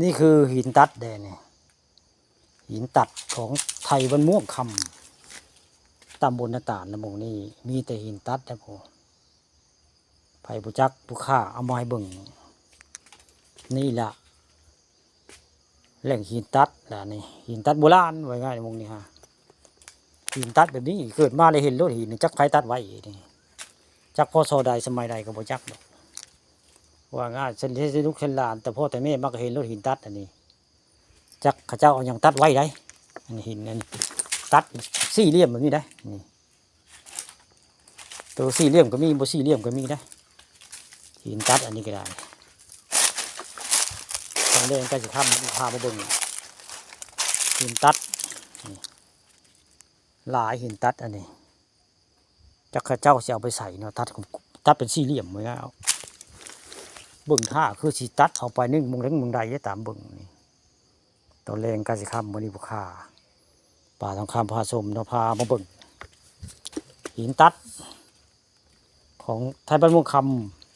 ນີ້ຄືຫີນຕັດແດ່ນີ້ ຫີນຕັດຂອງໄທບ້ານມ່ວງຄຳ ຕຳບົນນາຕານນະ. ໝ່ອງນີ້ມີແຕ່ຫີນຕັດແດ່ພຸ້ນ. ໃຜບໍ່ຈັກຜູ້ຂ້າເອົາມາໃຫ້ເບິ່ງ. ນີ້ລະແຫຼ່ງຫີນຕັດລະນີ້ ຫີນຕັດໂບລານ ວ່າງ່າຍໝ່ອງນີ້ຫາ. ຫີນຕັດແບບນີ້ເກີດມາແລ້ວເຫັນໂລດຫີນນີ້ ຈັກໃຜຕັດໄວ້ນີ້ ຈັກ ພ.ສ. ໃດ ສະໄໝໃດກໍບໍ່ຈັກດອກ. ວ່າງ່າຍ ເຊັ່ນ ເຮັດໃຫ້ລູກເຮັດຫຼານ ແຕ່ພໍ່ແຕ່ແມ່ມາກໍເຫັນໂລດຫີນຕັດອັນນີ້ ຈັກເຂົາເຈົ້າເອົາຫຍັງຕັດໄວ້ໃດ. ອັນຫີນອັນຕັດສີ່ຫຼ່ຽມແບບນີ້ໃດ ນີ້ ໂຕສີ່ຫຼ່ຽມກໍມີ ບໍ່ສີ່ຫຼ່ຽມກໍມີໃດ. ຫີນຕັດອັນນີ້ກໍໄດ້ ຕອນແລງໃກ້ຊິຄ່ຳ ພາມາເບິ່ງຫີນຕັດນີ້ ຫຼາຍຫີນຕັດອັນນີ້ ຈັກເຂົາເຈົ້າຊິເອົາໄປໃສເນາະ. ຕັດ ຕັດເປັນສີ່ຫຼ່ຽມໄວ້ແລ້ວ ເບິ່ງທ່າຄືຊິຕັດເອົາໄປໜຶ່ງໝ່ອງເຖິງໝ່ອງໃດເດ້ ຕາມເບິ່ງນີ້. ຕອນແລງໃກ້ຊິຄ່ຳ ມື້ນີ້ຜູ້ຂ້າ ປາທອງຄຳພາຊົມເນາະ ພາມາເບິ່ງຫີນຕັດຂອງໄທບ້ານມ່ວງຄຳ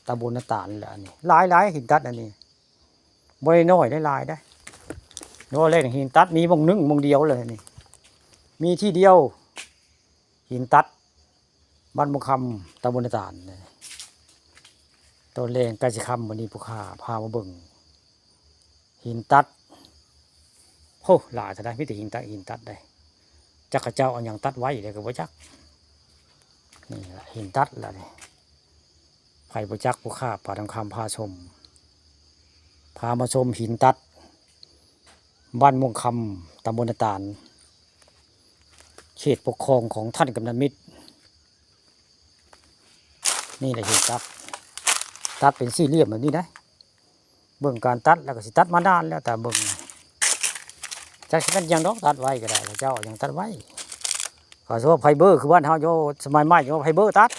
ຕຳບົນນາຕານແຫຼະ. ອັນນີ້ຫຼາຍໆ ຫີນຕັດອັນນີ້ ບໍ່ໄດ້ນ້ອຍໄດ໋ ຫຼາຍໄດ໋. ເນາະ ແຫຼ່ງຫີນຕັດມີໝ່ອງໜຶ່ງໝ່ອງດຽວເລີຍນີ້ ມີທີ່ດຽວ ຫີນຕັດ ບ້ານມ່ວງຄຳ ຕຳບົນນາຕານ. ຕອນແລງໃກ້ຊິຄ່ຳ ມື້ນີ້ຜູ້ຂ້າພາມາເບິ່ງຫີນຕັດ. ໂຫ ຫຼາຍເທົ່າໃດ ມີແຕ່ຫີນຕັດ ຫີນຕັດໃດ໋ ຈັກເຂົາເຈົ້າເອົາຫຍັງຕັດໄວ້ແລ້ວກໍບໍ່ຈັກ. ນີ້ລະຫີນຕັດລະນີ້ ໃຜບໍ່ຈັກ ຜູ້ຂ້າປາທອງຄຳພາຊົມ ພາມາຊົມຫີນຕັດ ບ້ານມ່ວງຄຳ ຕຳບົນນາຕານ ເຂດປົກຄອງຂອງທ່ານກຳນັນມິດ. ນີ້ແຫຼະຫີນຕັດ ຕັດເປັນສີ່ຫຼ່ຽມແບບນີ້ໄດ໋. ເບິ່ງການຕັດແລ້ວກໍຊິຕັດມານານແລ້ວ ຕາມເບິ່ງ ຈັກຊິແມ່ນຫຍັງດອກ ຕັດໄວ້ກໍໄດ້ ເຂົາເຈົ້າຫຍັງຕັດໄວ້. ເຂົາຊິວ່າໄຟເບີ ຄືບ້ານເຮົາຢູ່ສະໄໝໃໝ່ ວ່າໄຟເບີຕັດ.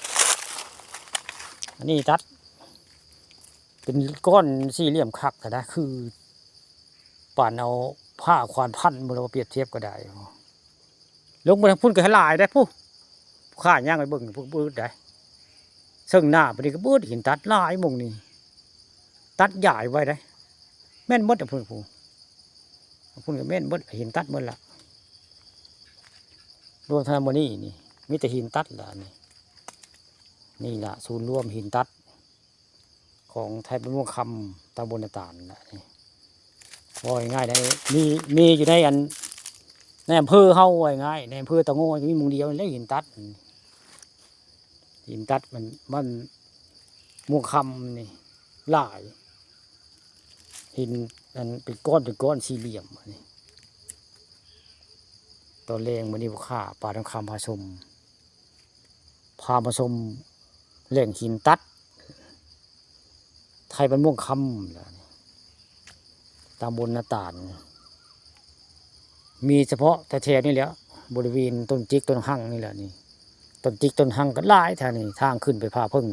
ອັນນີ້ຕັດເປັນກ້ອນສີ່ຫຼ່ຽມຄັກນະ ຄືປານເອົາຜ້າຂວານພັນ ບໍ່ຮູ້ວ່າປຽບທຽບກໍໄດ້. ລົງໄປທາງພຸ້ນກໍໃຫ້ຫຼາຍໄດ໋ ຜູ້ຂ້າຍ່າງໄປເບິ່ງພຸ້ນ ບຶດໄດ໋. ເຊິ່ງໜ້າພຸ້ນນີ້ກໍບຶດ ຫີນຕັດຫຼາຍໝ່ອງນີ້ ຕັດຢາຍໄວ້ໄດ໋. ແມ່ນໝົດ ທາງພຸ້ນ ພຸ້ນ ທາງພຸ້ນກໍແມ່ນໝົດ ຫີນຕັດໝົດລະ. ລວມທັງໝົດນີ້ນີ້ ມີແຕ່ຫີນຕັດລະນີ້. ນີ້ລະສູນລວມຫີນຕັດ ຂອງໄທບ້ານມ່ວງຄຳ ຕຳບົນນາຕານນະນີ້. ເວົ້າງ່າຍໆ ໃນ ມີ ມີຢູ່ໃນອັນ ໃນອຳເພີເຮົາ ເວົ້າງ່າຍໆ ໃນອຳເພີເຕົາງອຍ ມີໝ່ອງດຽວນີ້ແຫຼະ ຫີນຕັດ. ຫີນຕັດມັນ ບ້ານມ່ວງຄຳນີ້ຫຼາຍ ຫີນອັນເປັນກ້ອນ ເປັນກ້ອນສີ່ຫຼ່ຽມນີ້. ຕອນແລງມື້ນີ້ ຜູ້ຂ້າປາທອງຄຳພາຊົມ ພາມາຊົມແຫຼ່ງຫີນຕັດ ໄທບ້ານມ່ວງຄຳ ຕຳບົນນາຕານ. ມີສະເພາະແຖວໆນີ້ແຫຼະ ບໍລິເວນຕົ້ນຈິກຕົ້ນຮັງນີ້ແຫຼະນີ້. ຕົ້ນຈິກຕົ້ນຮັງກໍຫຼາຍແຖວນີ້. ທາງຂຶ້ນໄປຜາເຜິ້ງ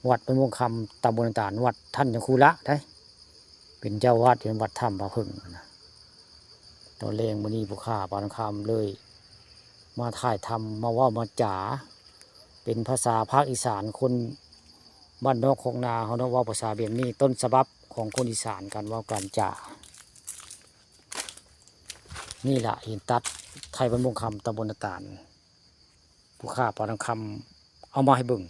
ວັດບ້ານມ່ວງຄຳ ຕຳບົນນາຕານ ວັດທ່ານຍາຄູລະໄດ໋ ເປັນເຈົ້າອາວາດຢູ່ວັດຖ້ຳຜາເຜິ້ງນະ. ຕອນແລງມື້ນີ້ ຜູ້ຂ້າປາທອງຄຳເລີຍມາຖ່າຍທຳ ມາເວົ້າມາຈາ ເປັນພາສາພາກອີສານ ຄົນບ້ານນອກຄອກນາເຮົາເນາະ ເວົ້າພາສາແບບນີ້ ຕົ້ນສະບັບຂອງຄົນອີສານ ການເວົ້າການຈາ. ນີ້ລະຫີນຕັດ ໄທບ້ານມ່ວງຄຳ ຕຳບົນນາຕານ ຜູ້ຂ້າປາທອງຄຳເອົາມາໃຫ້ເບິ່ງ.